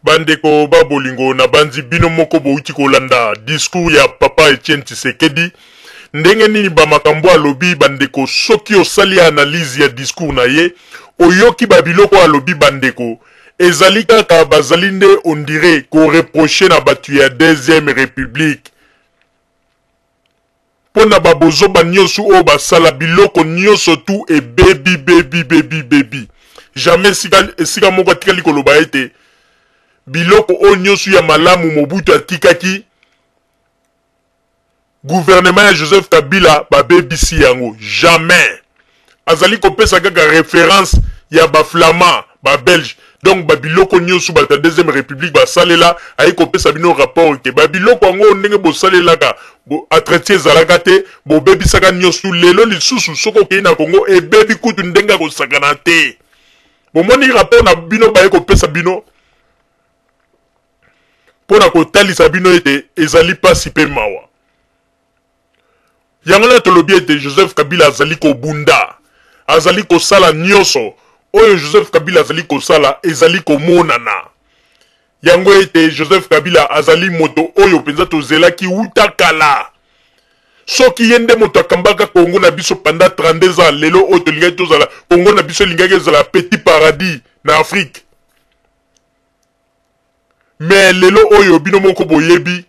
Bandeko ba bolingo, nabanzi bino moko bowuti kolanda discours ya papa Etienne Tshisekedi. Ndenge nini ba makambo alobi bandeko, soki osali analyse ya discours na ye, oyoki ba biloko alobi bandeko, ezali kaka bazali nde on dirait ko reprocher na batu ya deuxième republique. Mpo na ba bozoba nioso oyo basala biloko nioso tout ebebi bebi bebi bebi jamais esika esika moko atikali koloba ete biloko oyo nioso ya malamu Mobutu atikaki gouvernement ya Joseph Kabila babebisi yango jamais azali kopesa kaka reference ya ba flamand ba belge donc ba biloko nioso bato ya deuxième republique basalela aye kopesa bino rapport ke ba biloko yango ndenge bosalelaka bo entretien ezalaka te bobebisaka nioso lelo lisusu soki okei na Congo ebebi kutu ndenge ya kosakana te bomoni rapport na bino baye kopesa bino mpo na kotalisa bino ete ezali pasi mpe mawa. Yango wana tolobi ete Joseph Kabila azali kobunda, azali kosala nioso oyo Joseph Kabila azali kosala ezali komonana. Yango ete Joseph Kabila azali moto oyo penza tozelaki wuta kala. Soki ye nde moto akambaka Congo na biso pendant 32 ans, lelo oyo tolingaki tozala, Congo na biso elingaki ezala petit paradis na Afrique. Mais lelo oyo bino moko boyebi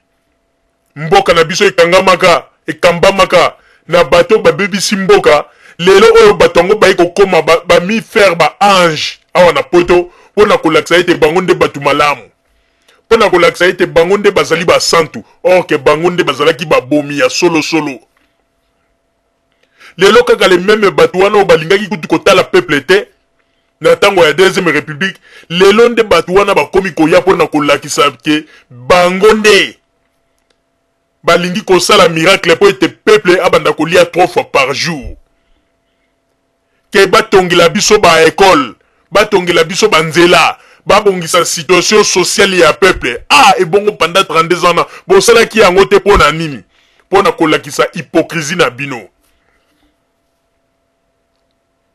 mboka na biso ekangamaka, ekambamaka na bato babebisi mboka. Lelo oyo bato yango baye kokoma ba, ba mi faire ba ange awa na poto mpo na kolakisa ete bango nde bato malamu, mpo na kolakisa ete bango nde bazali basantu, or ke bango nde bazalaki babomi ya solo solo. Lelo kaka le meme bato wana oyo balingaki kutu kotala peuple te na ntango ya deuxième republique, lelo nde bato wana bakomi koya mpo na kolakisa ke bango nde balingi kosala miracle mpo ete peuple abanda kolia 3 fois par jour, ke batongela biso ba ecole, batongela biso ba nzela, babongisa situation sociale ya peuple. Ah, ebongo pendant 32 ans na bosalaki yango te mpo na nini? Mpo na kolakisa hypocrisie na bino.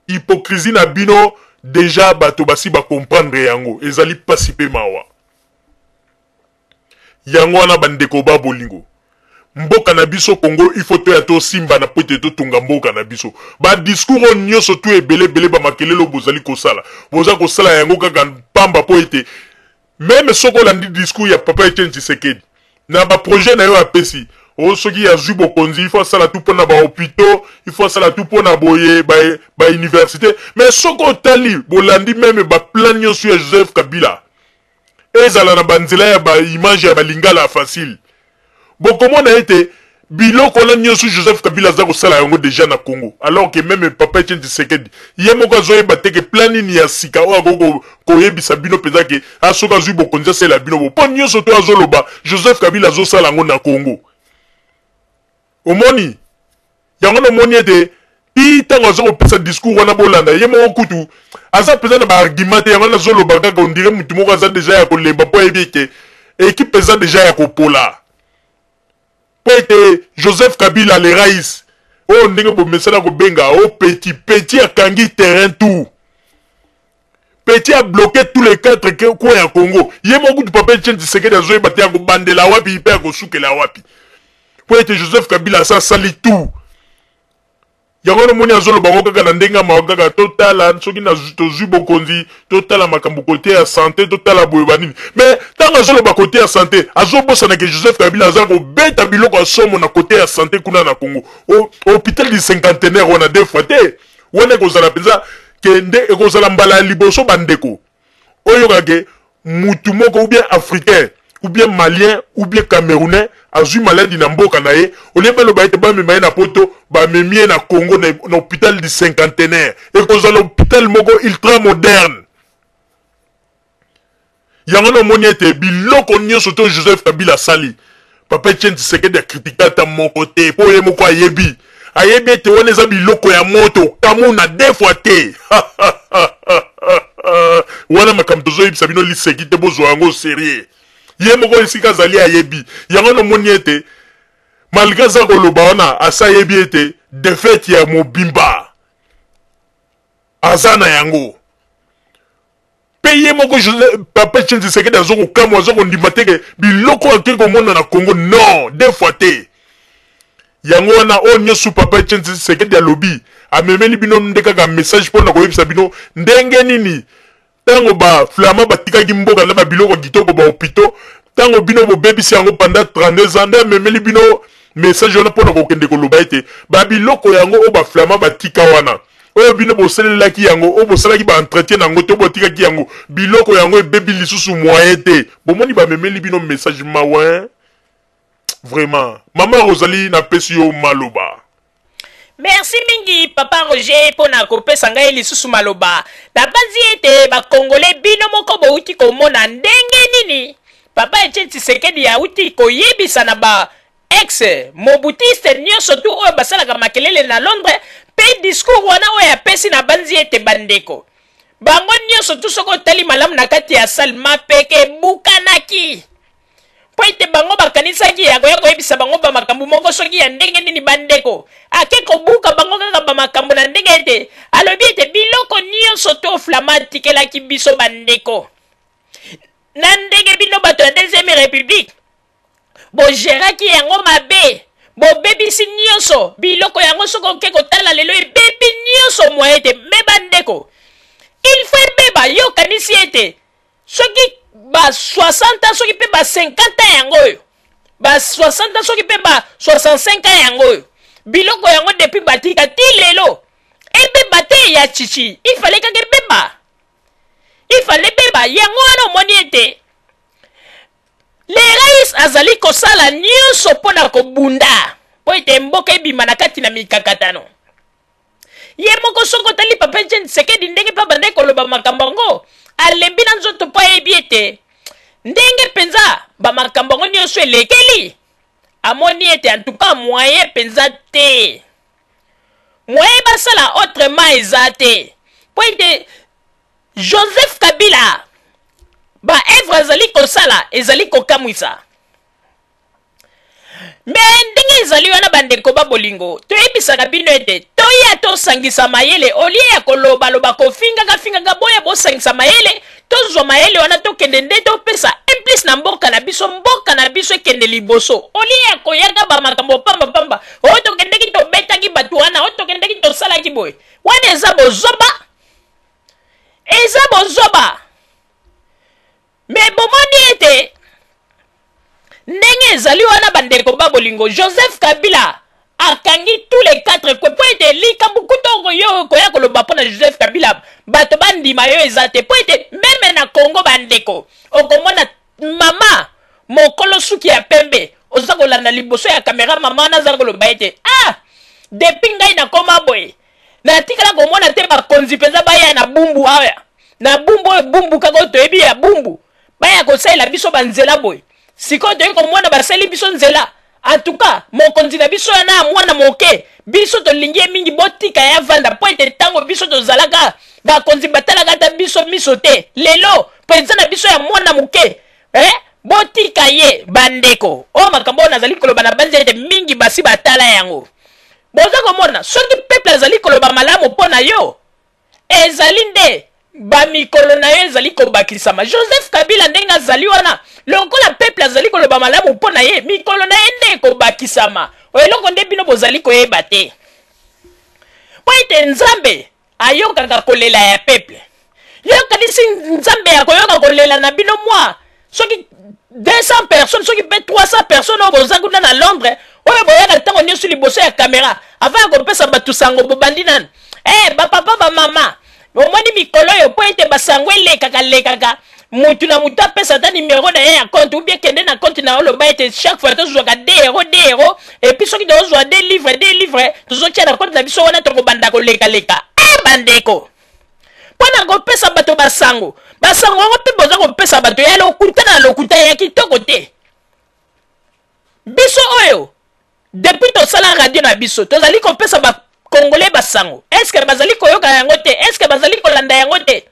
Hypocrisie na bino dejà bato basi ba comprendre yango, ezali pasi pe mawa. Yango wana ba ndeko ba bolingo, mboka na biso Congo il faut toya tosimbana po ete totonga mboka na biso. Ba discours oyo nioso tout ebele ebele ba makelele oyo bozali kosala, boza kosala yango kaka pamba po ete meme soki olandi discours ya papa Etienne Tshisekedi na ba projets na ye oyo apesi, oh soki azui bokonzi il faut asala tout pona ba hopitaux, il faut asala tout pona boye ba, ba universites. Mais soki otali bolandi meme ba plans nioso ya Joseph Kabila, ezala na ba nzela ya ba image ya ba lingala facile, bokomona ete biloko wana nionso Joseph Kabila aza kosala yango dejà na Congo, alors que meme papa Etienne Tshisekedi ye moko azoyeba te ke plan nini ya sika oyo akoki koyebisa bino penza ke ah soki azui bokonzi asalela bino bo, po nionso to azoloba Joseph Kabila azosala yango na Congo. Omoni? Yango na omoni ete ti ntango aza kopesa discours wana bolanda ye moko kutu aza mpenza na ba argument te, yango wana azoloba kaka on dirait mutu moko aza deja ya kolemba mpo ayebi ete equipe eza deja ya kopola mpo ete Joseph Kabila le rais oyo ndenge bomesana kobenga o petit petit akangi terrain tout petit a bloqué tous les quatre coins ya Congo. Ye moko kutu papa Etienne Tshisekedi azoyeba te akobandela wapi mpe akosukela wapi. Mpo ete Joseph Kabila asa asali tout. Yango wana omoni azoloba yango kaka na ndenge ya mawa kaka totala soki tozwi bokonzi totala makambo kote ya sante totala boye banini. Mais ntango azoloba kote ya sante azobosana ke Joseph Kabila aza kobeta biloko ya somo na kote ya sante kuna na Congo. Hôpital du cinquantenaire wana deux fois te. Wana ekozala mpenza ke nde ekozala mbala ya liboso bandeko oyoka ke mutu moko ou bien africain ou bien malien ou bien camerounais azwi maladi na mboka na ye, olie baloba ete bamema ye na poto, bamemi ye na Congo na, na hôpital du cinquantenaire. Ekozala hôpital moko ultra moderne. Yango na omoni ete biloko nyonso to Joseph Kabila asali, Papa Etienne Tshisekedi a critika ata moko te, po ye moko ayebi. Ayebi ete wana eza biloko ya moto, kamuna deux fois te. Wana makambo tozoyebisa bino liseki te, bozwa yango serieux. Ye moko esika azali ayebi. Yango na omoni ete malgre aza koloba wana, asi ayebi ete defaite ya mobimba aza na yango. Mpe ye moko papa Etienne Tshisekedi azo kokamwa, azo kondima te ke biloko oyo akei komona na Congo, non, deux fois te. Yango wana oyo nyonso papa Etienne Tshisekedi alobi, amemeli bino nde kaka message mpo na koyebisa bino ndenge nini ntango ba flamand batikaki mboka na ba biloko kitoko, ba hôpitaux, ntango bino bobebisi yango pendant 32 ans, nde amemeli bino message wana mpo na kokende koloba ete ba biloko yango oyo ba flamand batika wana, oyo bino bosalelaki yango, oyo bosalaki ba entretien na yango te, oyo botikaki yango, biloko yango ebebi lisusu moyen te. Bomoni, bamemeli bino message. Mawa, hein? Vraiment, mama Rosalie, napesi yo maloba. Merci mingi, papa Roger, mpo na kopesa ngai lisusu maloba. Nabanzi ete bakongole bino moko bouti komona ndenge nini papa Etienne Tshisekedi auti koyebisa na ba ex mobutiste nyonso tu oyo basalaka makelele na Londres. Mpe discours wana oyo apesi, nabanzi ete bandeko bango nyonso tu, soki otali malamu na kati ya salle, mapeke ebukanaki, mpo ete bango bakanisaki ya koya koyebisa bango bamakambo moko soki ya ndenge nini. Bandeko, ake kobuka bango kaka bamakambo na ndenge ete alobi ete biloko nyonso to flamand atikelaki biso, bandeko, na ndenge bino bato ya Deuxième République bogéraki yango mabe, bobebisi nyonso biloko yango. Soki oke kotala lelo, ebebi nyonso mwa ete me bandeko, il faut ebeba. Yo okanisi ete soki ba 60 ans, soki mpe ba 50 ans yango oyo, ba 60 ans, soki mpe ba 65 ans yango oyo, biloko yango depuis batika ti lelo ebeba te? Ya chichi, ifale kaka ebeba, ifale ebeba. Yango wana omoni ete le rais azali kosala nyonso mpo na kobunda mpo ete mboka ebima na kati na mikakatano. Ye moko, soki otali papa Etienne Tshisekedi, ndenge mpe abandaki koloba makambo yango, alembi na nzoto, mpo ayebi ete ndenge mpenza bamakambo yango nyonso elekeli, amoni ete en tout cas moyen mpenza te, moyen basala autrement eza te, mpo ete Joseph Kabila, baœuvre azali kosala ezali kokamwisa. Me ndenge ezali wana, bandeko ba bolingo, toyebisaka bino ete toya tosangisa mayele au lieu ya kolobaloba, kofingaka fingaka. Boya bosangisa mayele, tozwa mayele wana, tokende nde topesa implice na mboka na biso, mboka na biso ekende liboso, au lieu ya koyaka bamakambo pambapamba oyo tokendeki tobetaki bato wana, oyo tokendeki tosalaki boye. Wana eza bozoba, eza bozoba. Me bomoni ete ndenge ezali wana, bandeko ba bolingo, Joseph Kabila akangi tous les quatre coins, mpo ete likambo kuta yo koya koloba mpo na Joseph Kabila, bato bandima yo eza te, mpo ete même na Congo, bandeko, okomona mama mokolo suki ya pembe oza kolanda liboso ya kamera, mama wana aza koloba ete: "Ah, depuis ngai nakoma boye, natikala komona te bakonzi mpenza baya na Bumbu awa, na Bumbu oyo, Bumbu kaka oyo toyebi ya Bumbu, baya kosalela biso banzela boye. Sikoyo toyei komona basali biso nzela. Antuka mokonzi na biso wana ya mwana moke, biso tolingi ye mingi, botika ye avanda, mpo ete ntango biso tozalaka, bakonzi batalaka ata biso miso te. Lelo mpenza na biso ya mwana moke, eh? Botika ye." Bandeko, oyo makambo oyo nazali koloba na banzi ete mingi basi batala yango. Boza komona, soki peuple azali koloba malamu mpo na yo, ezali nde bamikolo na yo ezali kobakisama. Joseph Kabila, ndenge azali wana, lokola peuple azali koloba malamu mpo na ye, mikolo na ye nde ekobakisama. Eloko nde bino bozali koyeba te, mpo ete Nzambe ayokaka kolela ya peuple. Yokanisi Nzambe akoyoka kolela na bino mwa soki 200 personnes, soki mpe 300 personnes oyo boza kuna na Londres, oyo boyaka ntango nyonso liboso ya kamera, avant ya kopesa bato sango, bobandi nanu: "Eh, bapapa, bamama, omoni mikolo oyo, mpo ete basango elekaka lekaka, mutu na mutu apesa ata nimero na ye ya compte, ou bien kende na compte na yo, loba ete chaque fois tozwaka 2 euro, 2 euro, et puis soki tozwa 2 livre, 2 livre, tozotia na compte na biso wana, tokobanda kolekaleka." E bandeko, mpo na kopesa bato basango, basango yango mpe boza kopesa bato ya lokuta na lokuta, ya kitoko te. Biso oyo depuis tosala radio na biso, tozali kopesa bakongole basango, est-ce bazali koyoka yango te? Est-ce bazali kolanda yango te?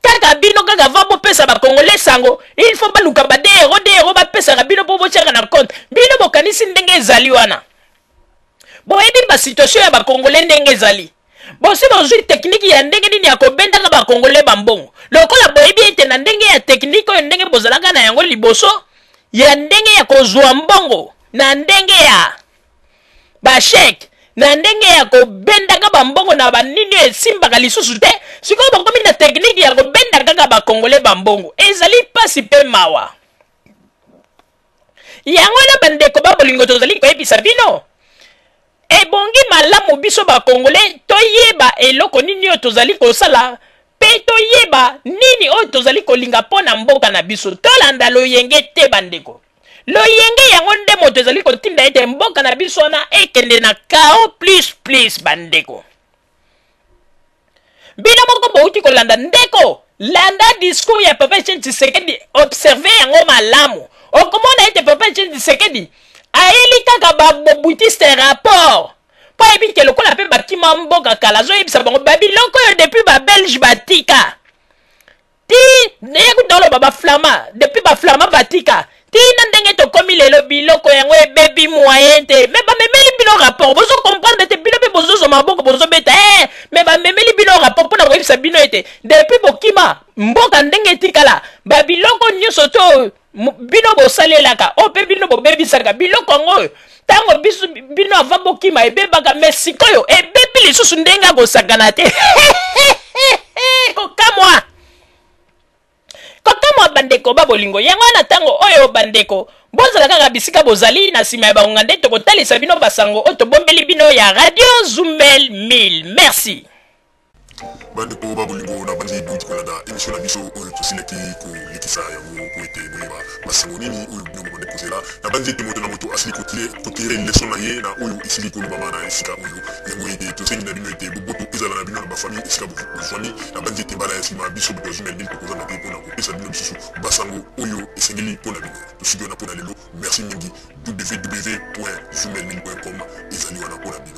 Kaka bino kaka, va bopesa bakongole sango, il faut baluka ba 2 euro, 2 euro, bapesaka bino mpo botiaka na compte. Bino bokanisi ndenge ezali wana, boyebi basituation ya bakongole ndenge ezali. Bosi bozwi technique ya ndenge nini ya kobendaka ba congolais ba mbongo? Lokola boyebi ete na ndenge ya technique oyo ndenge bozalaka na yango liboso ya ndenge ya kozwa mbongo na ndenge ya ba chèque na ndenge ya kobendaka ba mbongo na ba nini oyo esimbaka lisusu te, sikoyo bokomi na technique ya kobenda kaka ba congolais ba mbongo. Ezali pasi pe mawa. Yango wana bandeko ba bolingo tozali koyebisa bino, ebongi malamu biso ba congolais toyeba eloko nini oyo tozali kosala pe toyeba nini oyo tozali kolinga mpo na mboka na biso. Tolanda loyenge te bandeko. Loyenge yango nde moto ezali kotinda ete mboka na biso wana ekende na chaos plus plus bandeko. Bino moko bowuti kolanda ndeko, landa discours ya papa Etienne Tshisekedi, observe yango malamu. Okomona ete papa Etienne Tshisekedi ayeli kaka ba bobutiste rapport mpo ayebi ke lokola mpe bakima mboka kala, azoyebisa bango ba biloko oyo depuis ba belge batika ti ye kutu oloba ba flama depuis ba flama batika ti na ndenge tokomi lelo biloko yango ebebi moyen te me bamemeli bino rapport bozo comprendre te bino mpe bozozwa maboko bozobeta eh, me bamemeli bino rapport mpo na koyebisa bino ete depuis bokima mboka ndenge etikala babiloko nyonso to bino bosalelaka oyo mpe bino bobebisaka biloko yango oyo ntango biso bino ava bokima ebebaka me sikoyo ebebi lisusu ndenge akosakana te. Kokamwa, kokamwa bandeko ba bolingo. Yango wana ntango oyo bandeko bozala kaka bisika bozali na nsima ya bangonga nde tokotalisa bino basango oyo tobombeli bino ya Radio Zumel 1000. Merci. Bandeko ba bolingo, na banzi bouti kolanda emission na biso oyo tosilaki kolekisa yango mpo ete boyeba basango nini oyo bino bobandaki kozela. Na banzi ete moto na moto asili kotire leson na ye na oyo esili kolobama na esika oyo. Yango ete tosengi na bino ete boboto ezala na bino na bafamille esika bozwami. Na banzi ete mbala ya nsima biso bato ya Zumel 1000 tokozanga te mpo na kopesa bino lisusu basango oyo esengeli mpo na bino. Tosuki wana mpo na lelo. Merci mingi. www.zumel1000.com ezali wana mpo na bino.